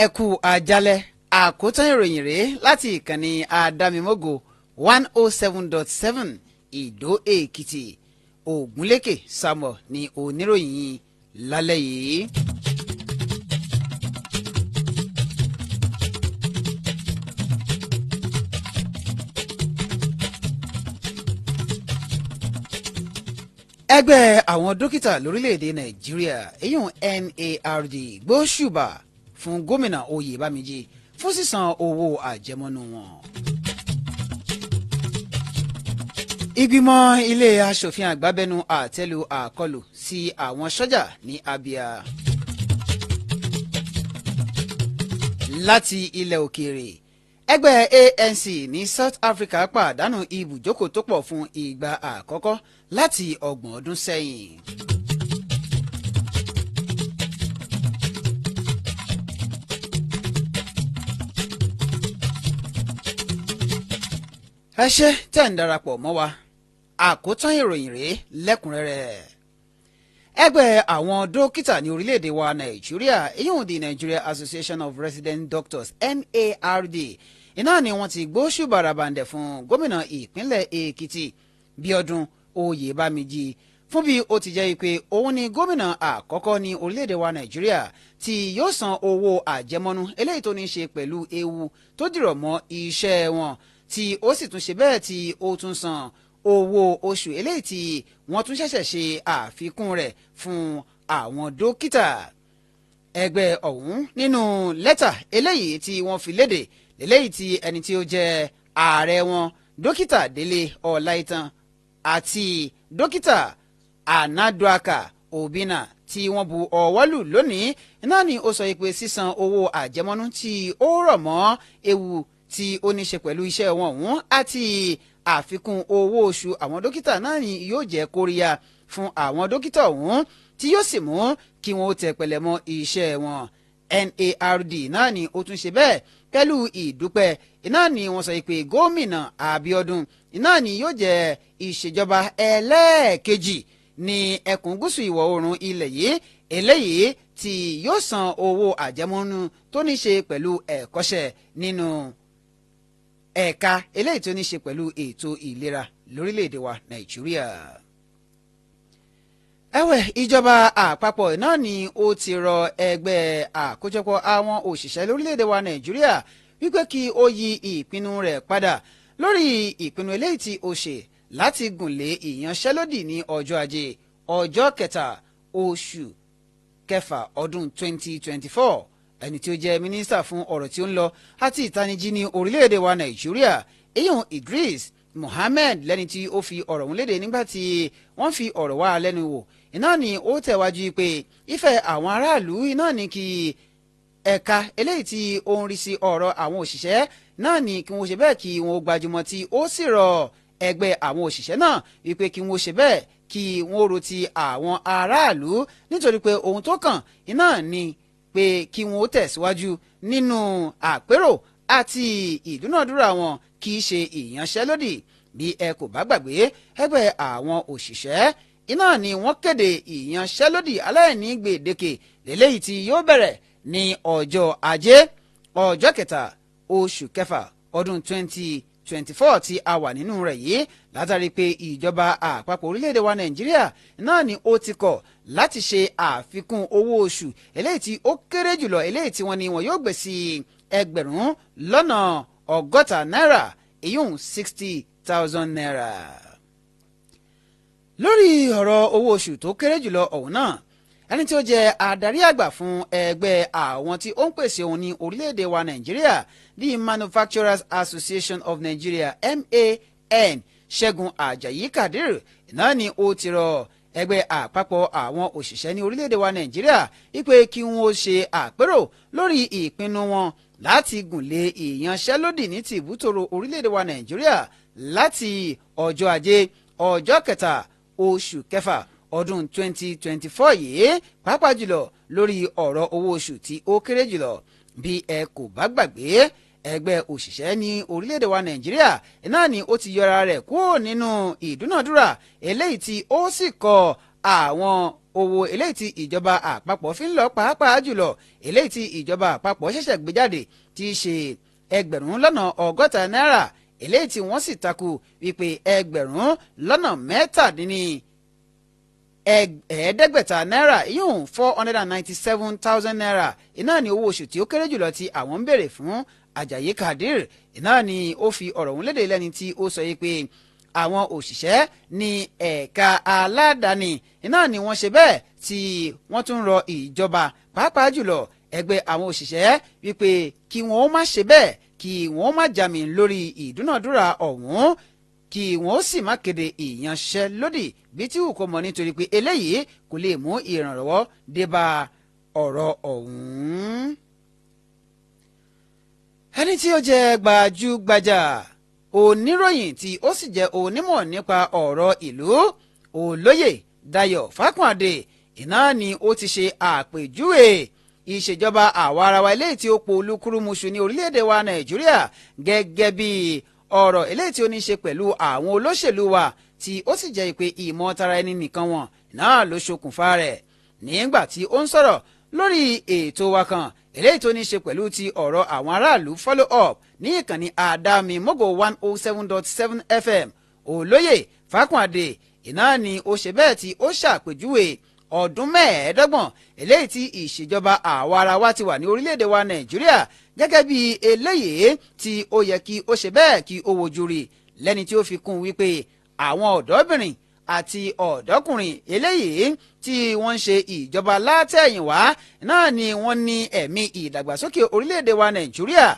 Ẹ kú àjálẹ́. Àkótán ìròyìn rèé láti ìkànnì Àdámímógo 107.7, Ìdó Èkìtì. Ògúnlékè Samuel ní oníròyìn lálẹ́ yìí. Ẹgbẹ́ àwọn dókítà lórílẹ̀‐èdè Nàìjíríà, èyún NARD, gbóṣùbà fún Gómìnà Oyèbámijí fún sísan owó àjẹmọ́nú wọn. Ìgbìmọ̀ ilé aṣòfin àgbà bẹnu àtẹ́lu àkọlù sí àwọn sọ́jà ní Abia. Láti ilẹ̀ òkèèrè, ẹgbẹ́ ANC ní South Africa pàdánù ibùjókòó tó pọ̀ fún ìgbà àkọ́kọ́ láti 30 ọdún sẹ́yìn. Ẹ ṣé tẹ́ ń darapọ̀ mọ́ wa. Àkótán ìròyìn rèé lẹ́kùnrẹ́rẹ́. Ẹgbẹ́ àwọn dókítà ní orílẹ̀-èdè wa Nàìjíríà, èyí the Nigeria Association of Resident Doctors, NARD, iná ni wọ́n ti gbóṣùbà ràbàǹdẹ̀ fún gómìnà ìpínlẹ̀ Èkìtì, Bíọ́dún Oyèbámijí, fún bí ó ti jẹ́ pé òun ni gómìnà àkọ́kọ́ ní orílẹ̀-èdè wa Nàìjíríà tí yóò san owó àjẹmọ́nú eléyìí tó ní í ṣe pẹ̀lú ewu tó dìrọ̀ mọ́ iṣẹ́ wọn, tí ó sì tún ṣe bẹ́ẹ̀ tí ó tún san owó oṣù eléyìí tí wọ́n tún ṣẹ̀ṣẹ̀ ṣe àfikún rẹ̀ fún àwọn dókítà. Ẹgbẹ́ ọ̀hún, nínú lẹ́tà eléyìí tí wọ́n fi léde, eléyìí tí ẹni tí ó jẹ́ ààrẹ wọn, Dókítà Délé Ọláìtàn, àti Dókítà Anaduaka Obinna, tí wọ́n bu ọwọ́ lù lónìí náà ni ó sọ pé sísan owó àjẹmọ́nú tí ó rọ̀ mọ́ ewu tí ó ní ṣe pẹ̀lú iṣẹ́ wọn ọ̀hún àti àfikún owó oṣù àwọn dókítà náà ni yóò jẹ́ kóríyá fún àwọn dókítà ọ̀hún, tí yóò sì mú kí wọ́n tẹ pẹ̀lẹ́ mọ́ iṣẹ́ wọn. NARD náà ni ó tún ṣe bẹ́ẹ̀ pẹ̀lú ìdúpẹ́. Iná ni wọ́n sọ pé Gómìnà Abíọ́dún iná ni yóò jẹ́ ìṣèjọba ẹlẹ́ẹ̀kejì ní ẹkùn gúúsù ìwọ̀ oòrùn ilẹ̀ yìí eléyìí tí yóò san owó àjẹmọ́nú tó ní ṣe pẹ̀lú ẹ̀kọ́ṣẹ́ nínú ẹ̀ka eléyìí tó ní ṣe pẹ̀lú ètò ìlera lórílẹ̀‐èdè wa Nàìjíríà. Ẹ̀wẹ̀, ìjọba àpapọ̀ náà ni ó ti rọ ẹgbẹ́ àkójọpọ̀ àwọn òṣìṣẹ́ lórílẹ̀‐èdè wa Nàìjíríà wípé kí ó yí ìpinnu rẹ̀ padà lórí ìpinnu eléyìí tí ó ṣe láti gùnlé ìyanṣẹ́lódì ní ọjọ́ Ajé, ọjọ́ 3 oṣù kẹfà ọdún 2024. Ẹni tí ó jẹ́ mínísítà fún ọ̀rọ̀ tí ó ń lọ àti ìtanijí ní orílẹ̀-èdè wa Nàìjíríà, eyín Idris Muhammed, lẹ́ni tí ó fi ọ̀rọ̀ ọ̀hún léde nígbà tí wọ́n fi ọ̀rọ̀ wá lẹ́nu wò, iná ni ó tẹ̀wájú pé ìfẹ́ àwọn aráàlú iná ni kí ẹ̀ka eléyìí tí ó ń rí sí ọ̀rọ̀ àwọn òṣìṣẹ́ náà ni kí wọ́n ṣe bẹ́ẹ̀ kí wọ́n gbajúmọ̀, tí ó sì rọ ẹgbẹ́ àwọn òṣìṣẹ́ náà wípé kí wọ́n ṣe bẹ́ẹ̀ kí wọ́n ro ti àwọn aráàlú, nítorí pé ohun tó kàn iná ni pé kí wọ́n tẹ̀síwájú nínú àpérò àti ìdúnàdúrà wọn, kì í ṣe ìyanṣẹ́lódì. Bí ẹ kò bá gbàgbé, ẹgbẹ́ àwọn òṣìṣẹ́ iná ni wọ́n kéde ìyanṣẹ́lódì aláìní gbèdéke lélẹ́yìí tí yóò bẹ̀rẹ̀ ní ọjọ́ Ajé, ọjọ́ 3 oṣù kẹfà ọdún 2024 tí a wà nínú rẹ̀ yìí, látàrí pé ìjọba àpapọ̀ orílẹ̀-èdè wa Nàìjíríà náà ni ó ti kọ̀ láti ṣe àfikún owó oṣù eléyìí tí ó kéré jùlọ, eléyìí tí wọ́n ní wọn yóò gbé sí 60,000 náírà, èyún ₦60,000. Lórí ọ̀rọ̀ owó oṣù tó kéré jùlọ ọ̀hún náà, ẹni tí ó jẹ́ adarí àgbà fún ẹgbẹ́ àwọn tí ó ń pèsè ohun ní orílẹ̀-èdè wa Nàìjíríà, the Manufacturers Association of Nigeria, MAN, Ṣẹ́gun Àjàyí Kadir, náà ni ó ti rọ ẹgbẹ́ àpapọ̀ àwọn òṣìṣẹ́ ní orílẹ̀-èdè wa Nàìjíríà wípé kí wọ́n ṣe àpérò lórí ìpinnu wọn láti gùnlé ìyanṣẹ́lódì ní tìbútòrò orílẹ̀-èdè wa Nàìjíríà láti ọjọ́ Ajé, ọjọ́ 3 oṣù kẹfà ọdún 2024 yìí, pàápàá jùlọ lórí ọ̀rọ̀ owó oṣù tí ó kéré jùlọ. Bí ẹ kò bá gbàgbé, ẹgbẹ́ òṣìṣẹ́ ní orílẹ̀-èdè wa Nàìjíríà náà ni ó ti yọra rẹ̀ kúrò nínú ìdúnàdúrà eléyìí tí ó sì kọ àwọn Owó eléyìí tí ìjọba àpapọ̀ fi ń lọ, pàápàá jùlọ eléyìí tí ìjọba àpapọ̀ ṣẹ̀ṣẹ̀ gbé jáde, tí í ṣe 60,000 náírà, eléyìí tí wọ́n sì takú wípé 5,600 náírà, ìyún ₦497,000, iná ní owó oṣù tí ó kéré jùlọ tí àwọn ń béèrè fún. Ajayi Kadir iná ni ó fi ọ̀rọ̀ ọ̀hún léde lẹ́ni tí ó sọ yìí pé àwọn òṣìṣẹ́ ní ẹ̀ka aládàáni iná ni wọ́n ṣe bẹ́ẹ̀ tí wọ́n tún rọ ìjọba, pàápàá jùlọ ẹgbẹ́ àwọn òṣìṣẹ́, wípé kí wọ́n ó má ṣe bẹ́ẹ̀, kí wọ́n ó má jàmì lórí ìdúnàdúrà ọ̀hún, kí wọ́n ó sì má kéde ìyanṣẹ́lódì bí tí wù kó mọ̀, nítorí pé eléyìí kò lè mú ìrànlọ́wọ́ dé bá ọ̀rọ̀ ọ̀hún. Ẹni tí ó jẹ́ gbajúgbajà oníròyìn tí ó sì jẹ́ onímọ̀ nípa ọ̀rọ̀ ìlú, Olóyè Dayọ̀ Fákúnadé, iná ni ó ti ṣe àpèjúwe ìṣèjọba àwa ara wa eléyìí tí ó po olúkúrúmuṣu ní orílẹ̀-èdè wa Nàìjíríà gẹ́gẹ́ bí ọ̀rọ̀ eléyìí tí ó ní ṣe pẹ̀lú àwọn olóṣèlú wa, tí ó sì jẹ́ pé ìmọ̀ tara ẹni nìkan wọn náà ló ṣokùnfà rẹ̀. Nígbà tí ó ń sọ̀rọ̀ lórí ètò wa kan eléyìí tó ní ṣe pẹ̀lú ti ọ̀rọ̀ àwọn aráàlú, Follow Up, ní ìkànnì Àdámi Mógò 107.7 FM, Olóyè Fákúnadé iná ni ó ṣe bẹ́ẹ̀ tí ó ṣàpèjúwe ọdún 25 eléyìí tí ìṣèjọba àwa ara wa ti wà ní orílẹ̀-èdè wa Nàìjíríà gẹ́gẹ́ bí eléyìí tí ó yẹ kí ó ṣe bẹ́ẹ̀ kí ó wojú rí, lẹ́ni tí ó fi kún wípé àwọn ọ̀dọ́bìnrin àti ọ̀dọ́kùnrin eléyìí tí wọ́n ń ṣe ìjọba látẹ̀yìnwá náà ni wọ́n ní ẹ̀mí ìdàgbàsókè orílẹ̀-èdè wa Nàìjíríà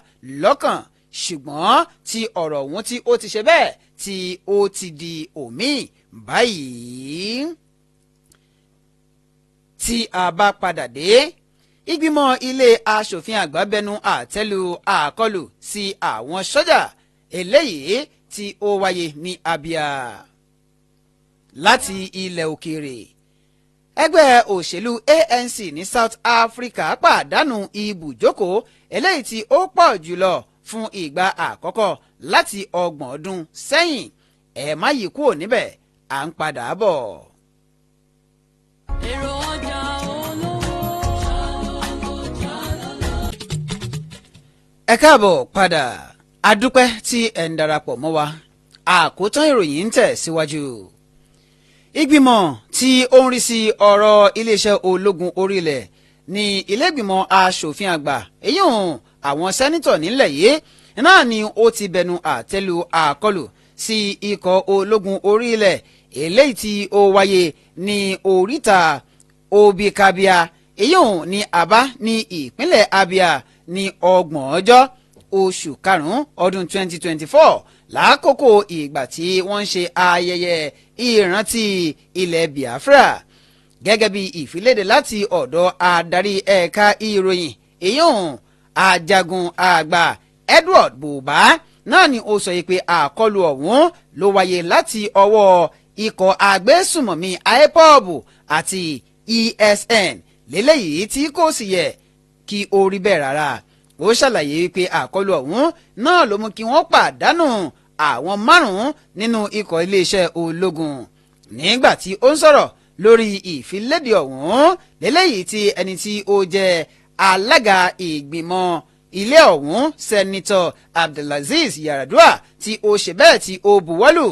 lọ́kàn, ṣùgbọ́n tí ọ̀rọ̀ ọ̀hún tí ó ti ṣe bẹ́ẹ̀ tí ó ti di òmíì báyìí. Tí a bá padà dé, ìgbìmọ̀ ilé aṣòfin àgbà bẹnu àtẹ́lu àkọlù sí àwọn sọ́jà eléyìí tí ó wáyé ní Abia. Láti ilẹ̀ òkèèrè, ẹgbẹ́ òṣèlú ANC ní South Africa pàdánù ibùjókòó eléyìí tí ó pọ̀ jùlọ fún ìgbà àkọ́kọ́ láti 30 ọdún sẹ́yìn. Ẹ má yí kúrò níbẹ̀, à ń padà bọ̀. Èrò ọjà olówó. Ẹ káàbọ̀ padà, adúpẹ́ tí ẹ̀ ń darapọ̀ mọ́ wa. Àkótán ìròyìn ń tẹ̀ síwájú. Ìgbìmọ̀ tí ó ń rí sí ọ̀rọ̀ iléeṣẹ́ ológun orílẹ̀ ní ilé-ìgbìmọ̀ asòfin àgbà, èyí hàn àwọn sẹ́nítọ̀ nílẹ̀ yìí, náà ni ó ti bẹnu àtẹ́lu àkọlù sí ikọ̀ ológun orílẹ̀ eléyìí tí ó wáyé ní oríta Obikabia, èyí hàn ní Aba ní ìpínlẹ̀ Abia, ní 30 ọjọ́ oṣù karùn-ún ọdún 2024, lákòókò ìgbà tí wọ́n ń ṣe ayẹyẹ ìrántí ilẹ̀ Biafra. Gẹ́gẹ́ bí ìfiléde láti ọ̀dọ̀ adarí ẹ̀ka ìròyìn, èyí ajagun àgbà Edward Buba, náà ni ó sọ yìí pé àkọlù ọ̀hún ló wáyé láti ọwọ́ ikọ̀ agbésùmọ̀mí IPOB àti ESN lélẹ́yìí tí kò sì yẹ kí ó rí bẹ́ẹ̀ rárá. Ó ṣàlàyé wípé àkọlù ọ̀hún náà ló mú kí wọ́n pàdánù àwọn márùn-ún nínú ikọ̀ iléeṣẹ́ ológun. Nígbà tí ó ń sọ̀rọ̀ lórí ìfiléde ọ̀hún lélẹ́yìí tí ẹni tí ó jẹ́ alága ìgbìmọ̀ ilé ọ̀hún, Sẹ́nitọ̀ Abdulaziz Yaradua, tí ó ṣe bẹ́ẹ̀ tí ó buwọ́lù,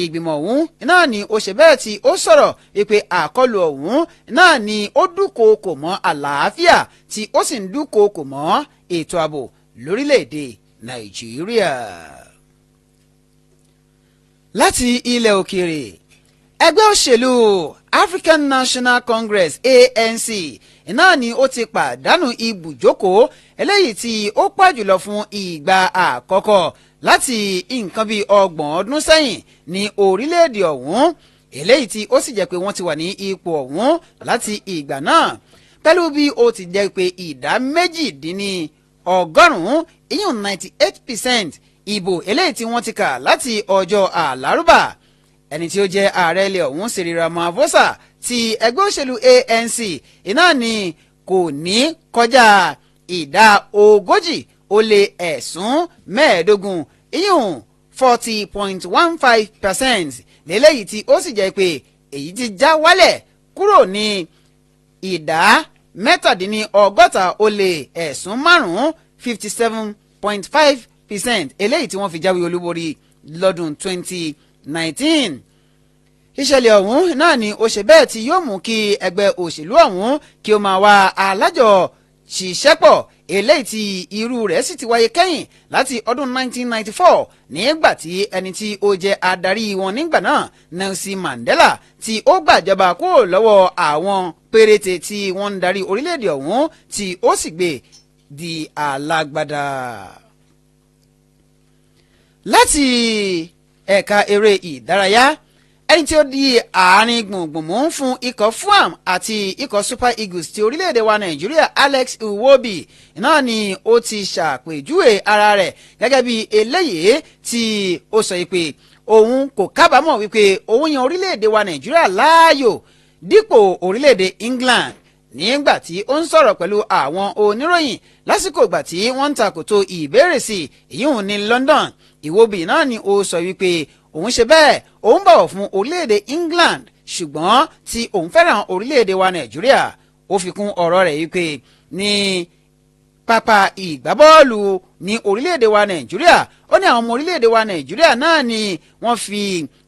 ìgbìmọ̀ ọ̀hún náà ni ó ṣe bẹ́ẹ̀ tí ó sọ̀rọ̀ wípé àkọlù ọ̀hún náà ni ó dúnkookò mọ́ àlàáfíà, tí ó sì ń dúnkookò mọ́ ètò ààbò lórílẹ̀‐èdè Nàìjíríà. Láti ilẹ̀ òkèèrè, ẹgbẹ́ òṣèlú African National Congress, ANC, náà ni ó ti pàdánù ibùjókòó eléyìí tí ó pọ̀ jùlọ fún ìgbà àkọ́kọ́ láti nǹkan bíi 30 ọdún sẹ́yìn ní orílẹ̀-èdè ọ̀hún, eléyìí tí ó sì jẹ́ pé wọ́n ti wà ní ipò ọ̀hún láti ìgbà náà, pẹ̀lú bí ó ti jẹ́ pé ìdá 98%, ìyún 98%, ìbò eléyìí tí wọ́n ti kà láti ọjọ́ Àlárúbà. Ẹni tí ó jẹ́ ààrẹ ilẹ̀ ọ̀hún, Cyril Ramaphosa ti ẹgbẹ́ òṣèlú ANC, iná ni kò ní kọjá 40.15%, ìyún 40.15%, lélẹ́yìí tí ó sì jẹ́ pé èyí ti já wálẹ̀. Kúrò ní 67.5%, 57.5%, eléyìí tí wọ́n fi jáwé olúborí lọ́dún 2019. Ìṣẹ̀lẹ̀ ọ̀hún náà ni ó ṣe bẹ́ẹ̀ tí yóò mú kí ẹgbẹ́ òṣèlú ọ̀hún kí ó máa wá alájọ ṣiṣẹ́pọ̀, eléyìí tí irú rẹ̀ sì ti wáyé kẹ́yìn láti ọdún 1994, nígbà tí ẹni tí ó jẹ́ adarí wọn nígbà náà, Nelson Mandela, tí ó gbàjọba kúrò lọ́wọ́ àwọn péréte tí wọ́n ń darí orílẹ̀-èdè ọ̀hún, tí ó sì gbé di alágbádá. Láti ẹ̀ka eré ìdárayá, ẹni tí ó di àárín gbùngbùn mú fún ikọ̀ Fulham àti ikọ̀ Super Eagles ti orílẹ̀-èdè wa Nàìjíríà, Alex Iwobi, náà ni ó ti ṣàpèjúwe ara rẹ̀ gẹ́gẹ́ bí eléyìí tí ó sọ pé òun kò kábàámọ̀ wípé òun yan orílẹ̀-èdè wa Nàìjíríà láàyò dípò orílẹ̀-èdè England, nígbà tí ó ń sọ̀rọ̀ pẹ̀lú àwọn oníròyìn lásìkò ìgbà tí wọ́n ń takòtò ìbéèrè sí ìyíhùn ní London. Iwobi náà ni ó sọ wípé òun ṣe bẹ́ẹ̀, òun bọ̀wọ̀ fún orílẹ̀-èdè England, ṣùgbọ́n tí òun fẹ́ràn orílẹ̀-èdè wa Nàìjíríà. Ó fi kún ọ̀rọ̀ rẹ̀ wípé ní pápá ìgbábọ́ọ̀lù ní orílẹ̀-èdè wa Nàìjíríà, ó ní àwọn ọmọ orílẹ̀-èdè wa Nàìjíríà náà ni wọ́n fi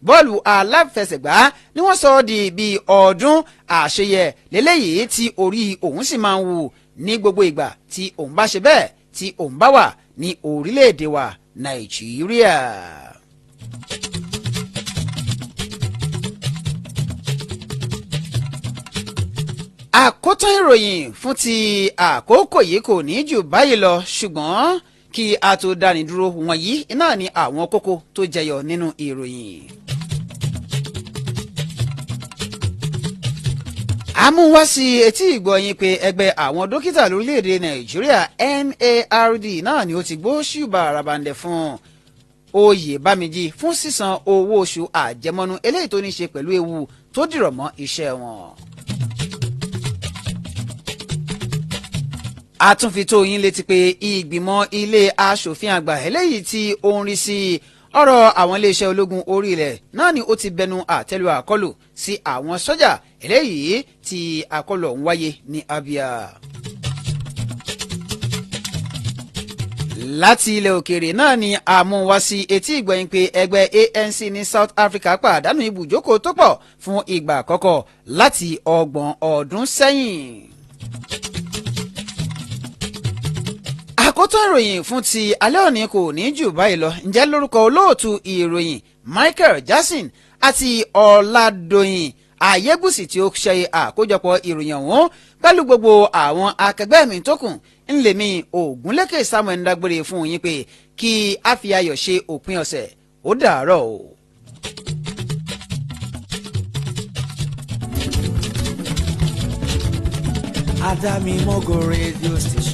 bọ́ọ̀lù aláfẹsẹ̀gbá ni wọ́n sọ ọ́ di bí ọdún àṣeyẹ lélẹ́yìí tí orí òun sì máa ń wù ní gbogbo ìgbà tí òun bá ṣe bẹ́ẹ̀ tí òun bá wà ní orílẹ̀-èdè wa Nàìjíríà. Àkótán ìròyìn fún ti àkókò yìí kò ní jù báyìí lọ, ṣùgbọ́n kí a tó dáni dúró, wọ̀nyí náà ni àwọn kókó tó jẹyọ nínú ìròyìn. Amúwá sí etí ìgbọ̀yìn pé ẹgbẹ́ àwọn dókítà lórílẹ̀‐èdè Nàìjíríà, NARD, náà ni ó ti gbóṣùbà àràbàǹdẹ̀ fún Oyèbámijí fún sísan owó oṣù àjẹmọ́nú eléyìí tó ní ṣe pẹ̀lú ewu tó dìrọ̀ mọ́ iṣẹ́ wọn. A tún fi tó yín létí pé ìgbìmọ̀ ilé aṣòfin àgbà eléyìí tí ó ń rí sí ọ̀rọ̀ àwọn iléeṣẹ́ ológun orí ilẹ̀ náà ni ó ti bẹnu àtẹ́lu àkọlù sí àwọn sọ́jà eléyìí tí àkọlù ọ̀hún wáyé ní Abia. Láti ilẹ̀ òkèèrè náà ni àmúwá sí etí ìgbọ̀yìn pé ẹgbẹ́ ANC ní South Africa pàdánù ibùjókòó tó pọ̀ fún ìgbà àkọ́kọ́ láti 30 ọdún sẹ́yìn. Àkótán ìròyìn fún ti alẹ́ òní kò ní jù báyìí lọ. Ǹjẹ́ lórúkọ olóòtú ìròyìn Michael Jackson àti Ọ̀làdọ̀yìn Ayégùsì tí ó ṣe àkójọpọ̀ ìròyìn ọ̀hún, pẹ̀lú gbogbo àwọn akẹgbẹ́ mi tó kù, ńlẹ̀mí Ògúnlékè Samuel ń dágbére fún yín pé kí a fi ayọ̀ ṣe òpin ọ̀sẹ̀. Ó dàárọ̀ o. Adamimogo radio station.